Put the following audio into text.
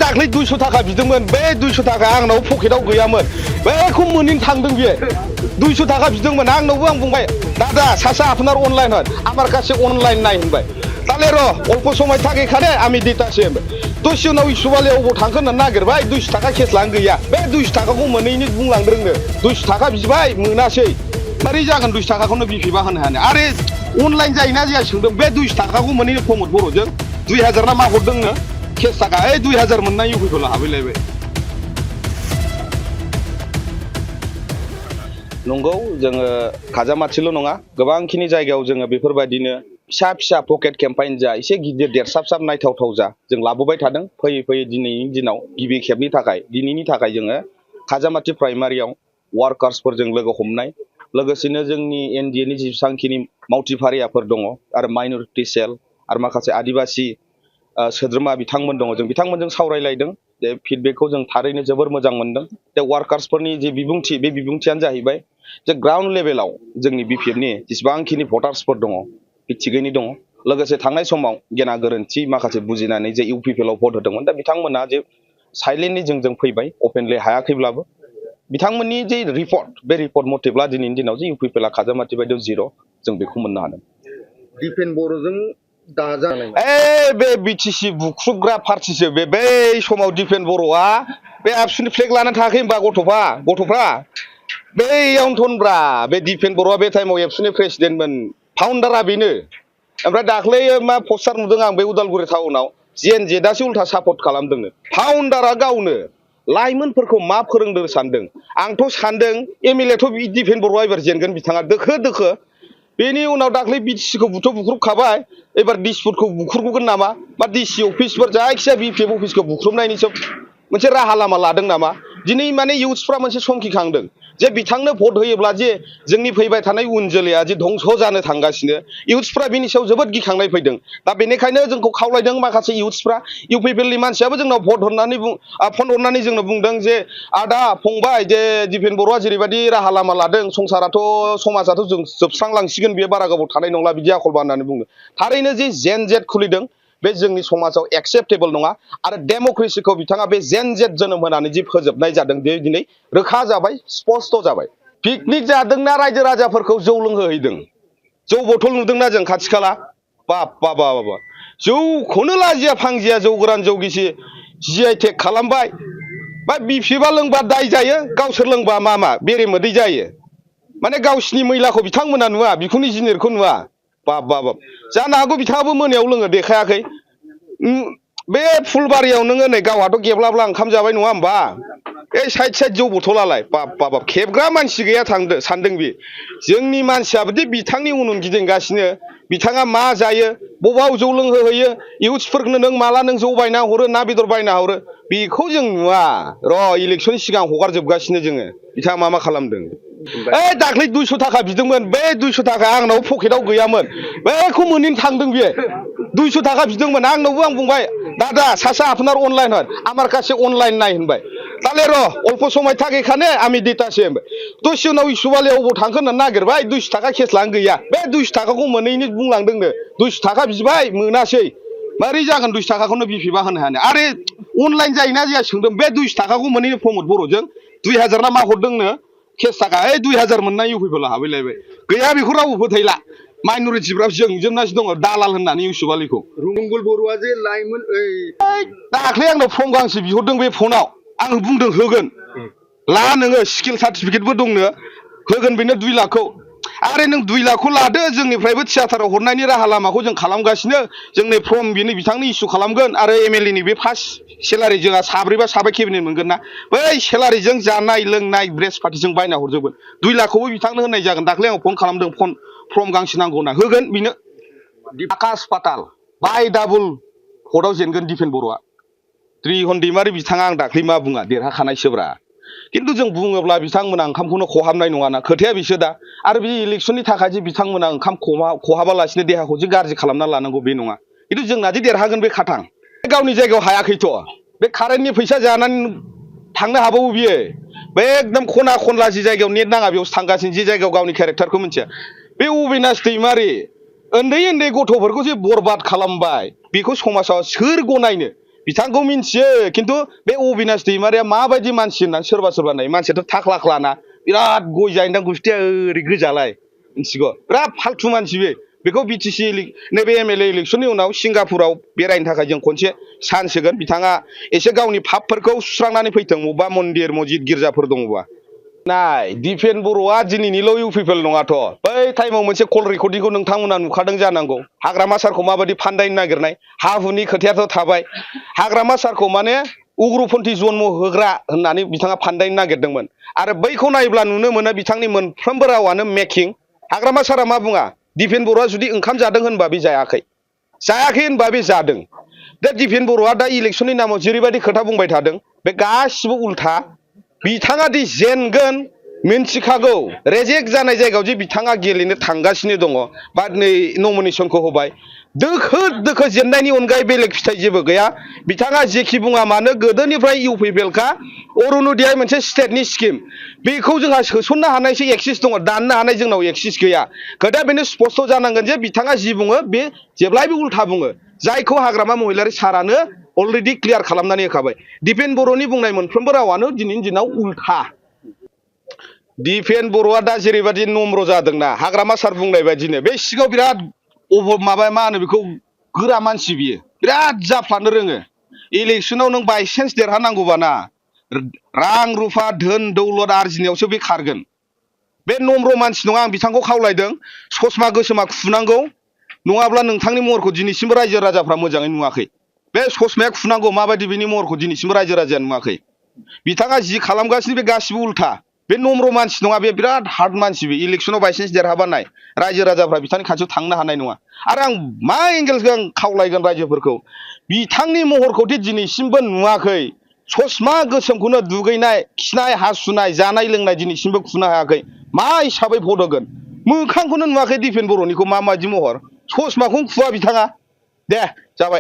दाख्लै 200 थाखा बिदोंमोन बे 200 थाखा आंनाव पकेटाव गैयामोन बेखौ मोनैनो थांदों बियो 200 थाखा बिदोंमोन आंनावबो आं बुंबाय दादा सासे আপনার অনলাইন হয় আমার কাছে অনলাइन নাই होनबाय তাহলে र অল্প সময় থাকে এখানে আমি দিতাছি दसे उनाव इसुबाले अबाव थांखो होनना नागिरबाय 200 थाखा केस लानो गैया बे 200 थाखाखौ मोनैनो बुंलांदोंनो 200 थाखा बिबाय मोनासै मारै जागोन 200 थाखाखौनो बिफिबा होनो हानो आरो अनलाइन जायोना जाया सोंदों बे 200 थाखाखौ मोनैनो प्रमद बर'जों 2000 ना मा हरदोंनो केस थाखा 2000 मोननाय इउपिखौ लाहाबैलायबाय नंगौ जोङो खाजामाथिल' नङा गोबांखिनि जायगायाव जोङो बेफोरबायदिनो फिसा फिसा पकेट केम्पेइन जा एसे गिदिर देरसाबसाब नायथावथाव जा जों लाबोबाय थादों फैयै फैयै दिनैनि दिनाव गिबि खेबनि थाखाय दिनैनि थाखाय जोङो खाजामाथि प्राइमारियाव वार्कार्सफोरजों लोगो हमनाय लोगोसेनो जोंनि एनडिएनि जेसेबांखिनि मावथिफारियाफोर दङ आरो माइनरिटि सेल आरो माखासे आदिबासि सोद्रोमा बिथांमोन दङ जों बिथांमोनजों सावरायलायदों जे फिडबेकखौ जों थारैनो जोबोर मोजां मोनदों जे वार्कार्सफोरनि जे बिबुंथि बे बिबुंथियानो जाहैबाय जे ग्राउन्ड लेभेलाव जोंनि बिपिएफनि जेसेबांखिनि भटार्सफोर दङ बे थिगैनो दङ लोगोसे थांनाय समाव गेना गोरोन्थि माखासे बुजिनानै जे इउपिपिएलआव भट होदोंमोन दा बिथांमोना जे साइलेन्टलि जोंजों फैबाय अपेनलि हायाखैब्लाबो बिथांमोननि जे रिपर्ट बे रिपर्ट मथेब्ला दिनैनि दिनाव जे इउपिपिएलआ खाजामाथि बायदियाव जिर' जों बेखौ मोननो हादों दिपेन बर'जों दाजानाय बे बिटिसि बुख्रुबग्रा पार्टिसो बै समाव दिपेन बर'आ बे आबसुनि फ्लेग लाना थाङाखै होनबा गथ'फ्रा बैयावनो थनब्रा बे दिपेन बर'आ बे टाइमाव एबसुनि प्रेसिडेन्टमोन फाउन्डारा बेनो ओमफ्राय दाख्लै मा पस्टार नुदों आं बे उदालगुरि टाउनाव जेएनजेडआसो उल्था सापर्ट खालामदोंनो फाउन्डारा गावनो लाइमोनफोरखौ मा फोरोंदों सानदों आंथ' सानदों एमएलएथ' दिपेन बर'आ एबार जेनगोन बिथाङा दोखो बेनि उनाव दाख्लै बिटिसिखौ बुख्रुबखाबाय एबार दिसपुरखौ बुख्रुबगोन नामा बा डिसि अफिसफोर जायखिजाया बिपिएफ अफिसखौ बुख्रुबनायनि मोनसे राहा लामा लादों नामा दिनै माने इउथ्सफ्रा मोनसे समखिखांदों जे बिथांनो भट होयोब्ला जे जोंनि फैबाय थानाय उन जोलैया जे धंस जानो थांगासिनो इउथ्सफ्रा बिनि सायाव जोबोद गिखांनाय फैदों दा बेनिखायनो जोंखौ खावलायदों माखासे इउथ्सफ्रा इउपिपिएलनि मानसियाबो जोंनाव भट हरनानै फन हरनानै जोंनो बुंदों जे आदा फंबाय जे दिपेन बर'आ जेरैबायदि राहा लामा लादों संसाराथ' समाजाथ' जों जोबस्रांलांसिगोन बेयो बारा गोबाव थानाय नंला बिदि आखलबा होननानै बुंदों थारैनो जे जेन-जेट खुलिदों बे जोंनि समाजाव एक्सेप्टेबल नङा आरो डेम'क्रेसिखौ बिथाङा बे जेन-जेट जोनोम होनानै जे फोजोबनाय जादों बे दिनै रोखा जाबाय स्पष्ट जाबाय पिकनिक जादोंना रायजो राजाफोरखौ जौ लोंहोहैदों जौ बथल नुदोंना जों खाथि खाला बाब जौखौनो लाजिया फांजिया जौ गोरान जौ गिसि जिआइ टेग खालामबाय बा बिपिएफआ लोंबा दाय जायो गावसोर लोंबा मा बेरे मोदै जायो माने गावसिनि मैलाखौ बिथांमोना नुवा बिखुंनि जिनिरखौ नुवा बाब जानो हागौ बिथाङाबो मोनायाव लोङो देखायाखै बे फुलबारियाव नोङो नै गावहाथ' गेब्लाब्ला ओंखाम जाबाय नङा होमबा बे साइड जौ बथलालाय बाब खेबग्रा मानसि गैया सानदों बे जोंनि मानसियाबोदि बिथांनि उन गिदिंगासिनो बिथाङा मा जायो बबाव जौ लोंहोहैयो इउथ्सफोरनो नों माला नों जौ बायना हरो ना बेदर बायना हरो बेखौ जों नुवा इलेक्सननि सिगां हगारजोबगासिनो जोङो बिथाङा मा खालामदों दाख्लै 200 थाखा बिदोंमोन बे 200 थाखा आंनाव पकेटाव गैयामोन बेखौ मोनैनो थांदों बियो 200 थाखा बिदोंमोन आंनावबो आं बुंबाय दादा सासे আপনার অনলাइन হয় আমার কাছে অনলাइन নাই होनबाय তাহলে र অল্প সময় থাকে এখানে আমি দিতাছি दसे उनाव इसुबाले अबाव थांखो होनना नागिरबाय 200 थाखा केस लानो गैया बे 200 थाखाखौ मोनैनो बुंलांदोंनो 200 थाखा बिबाय मोनासै मारै जागोन 200 थाखाखौनो बिफिबा होनो हानो आरो अनलाइन जायोना जाया सोंदों बे 200 थाखाखौ मोनैनो प्रमद बर'जों 2000 ना मा हरदोंनो केस थाखा 2000 मोननाय इउपिपिएल हाबैलायबाय गैया बेखौ रावबो फोथायला माइनरिटिफ्रा जोंजोबनासो दङ दालाल होननानै इउसुबालिखौ रुंगुल बर'आ जे लाइमोन दाख्लै आंनाव फर्म गांसे बिहरदों बे फनाव आं बुंदों होगोन ला नोङो स्किल सार्टिफिकेटबो दंनो होगोन बेनो 2 लाखखौ आरो नों 2 लाखखौ लादो जोंनिफ्रायबो थियाटाराव हरनायनि राहा लामाखौ जों खालामगासिनो जोंनि फर्म बेनो बिथांनो इसु खालामगोन आरो एमएलएनि बे फार्स्ट सेलारि जोंहा 7 बा 7 केबिनेट मोनगोन ना बै सेलारिजों जानाय लोंनाय ड्रेस पार्टिजों बायना हरजोबगोन 2 लाखखौबो बिथांनो होनाय जागोन दाख्लै आं फन खालामदों फर्म गांसे नांगौ होनना होगोन बेनो आकाश पाताल बाय डाबल भटआव जेनगोन दिपेन बर'आ त्रिहन दैमारि बिथाङा आं दाख्लै मा बुङा देरहाखानायसोब्रा खिन्थु जों बुङोब्ला बिथांमोना ओंखामखौनो खहाबनाय नङाना खोथाया बिसो दा आरो बे इलेक्सननि थाखाय जे बिथांमोना ओंखाम खहाबालासिनो देहाखौ जे गाज्रि खालामना लानांगौ बे नङा खिन्थु जोंना जे देरहागोन बे खाथां गावनि जायगायाव हायाखैथ' बे कारेन्टनि फैसा जानानै थांनो हाबावो बियो बे एकदम खना खनला जि जायगायाव नेट नाङा बेयावसो थांगासिनो जि जायगायाव गावनि केरेक्टारखौ मिथिया बे अबिनाश दैमारि उन्दै गथ'फोरखौ जे बरबाद खालामबाय बेखौ समाजाव सोर गनायनो बिथांखौ मिन्थियो खिन्थु बे अबिनाश दैमारिया माबायदि मानसि होननानै सोरबा सोरबा नायो मानसियाथ' थाख्लाख्लाना बिराद गय जाहैदां गुस्थिया ओरै गोजालाय मिथिगौ बिराद फाल्थु मानसि बेखौ बिटिसि नैबे एमएलए इलेक्सननि उनाव सिंगापुराव बेरायनो थाखाय जों खनसे चान्स होगोन बिथाङा एसे गावनि पापफोरखौ सुस्रांनानै फैथों बबेबा मन्दिर मस्जिद गिर्जाफोर दङबा नाय दिपेन बर'आ दिनैनिल' इउ पि पि एल नङाथ' बै टाइमाव मोनसे कल रेकर्डिंखौ नोंथांमोना नुखादों जानांगौ हाग्रामा सारखौ माबायदि फान्दायनो नागिरनाय हा हुनि खोथायाथ' थाबाय हाग्रामा सारखौ माने उग्रपन्थी जन्म होग्रा होननानै बिथाङा फान्दायनो नागिरदोंमोन आरो बैखौ नायोब्ला नुनो मोनो बिथांनि मोनफ्रोमबो रावानो मेकिं हाग्रामा सारा मा बुङा दिपेन बर'आ जुदि ओंखाम जादों होनबा बे जायाखै होनबा बे जादों दा दिपेन बर'आ दा इलेक्सननि नामाव जेरैबायदि खोथा बुंबाय थादों बे गासिबो उल्था बिथाङा दि जेनगोन मिन्थिखागौ रेजेक्ट जानाय जायगायाव जे बिथाङा गेलेनो थांगासिनो दङ बा नै नमिनेसनखौ होबाय दोखो दोखो जेननायनि अनगायै बेलेग फिथाइ जेबो गैया बिथाङा जेखि बुङा मानो गोदोनिफ्राय इउ पि पि एल का अरुण'दय मोनसे स्टेटनि स्किम बेखौ जोंहा सोसननो हानायसो एक्सिस दङ दाननो हानाय जोंनाव एक्सिस गैया खोथा बेनो स्पस्ट जानांगोन जे बिथाङा जि बुङो बे जेब्लायबो उल्था बुङो जायखौ हाग्रामा महिलारि सारानो अलरेडि क्लियार खालामनानै होखाबाय दिपेन बर'नि बुंनाय मोनफ्रोमबो रावानो दिनैनि दिनाव उल्था दिपेन बर'आ दा जेरैबायदि नम्र जादोंना हाग्रामा सार बुंनाय बायदिनो बे सिगाङाव बिराद माबा मा होनो बेखौ गोरा मानसि बियो बिराद जाफ्लानो रोङो इलेक्सनाव नों बायसान्स देरहानांगौबाना रां रुफा धोन दौलत आरजिनायावसो बे खारगोन बे नम्र मानसि नङा आं बिथांखौ खावलायदों ससमा गोसोमा खुनांगौ नङाब्ला नोंथांनि महरखौ दिनैसिमबो रायजो राजाफ्रा मोजाङै नुवाखै बे ससमाया खुनांगौ माबायदि बिनि महरखौ दिनैसिमबो रायजो राजाया नुवाखै बिथाङा जि खालामगासिनो बे गासिबो उल्था बे नम्र मानसि नङा बे बिराद हार्ड मानसि बे इलेक्सनाव बायसान्स देरहाबानाय रायजो राजाफ्रा बिथांनि खाथियाव थांनो हानाय नङा आरो आं मा एंगेलजों आं खावलायगोन रायजोफोरखौ बिथांनि महरखौदि दिनैसिमबो नुवाखै ससमा गोसोमखौनो दुगैनाय खिनाय हासुनाय जानाय लोंनाय दिनैसिमबो खुनो हायाखै मा हिसाबै भट होगोन मोखांखौनो नुवाखै दिपेन बर'निखौ माबायदि महर ससमाखौनो खुवा बिथाङा दे जाबाय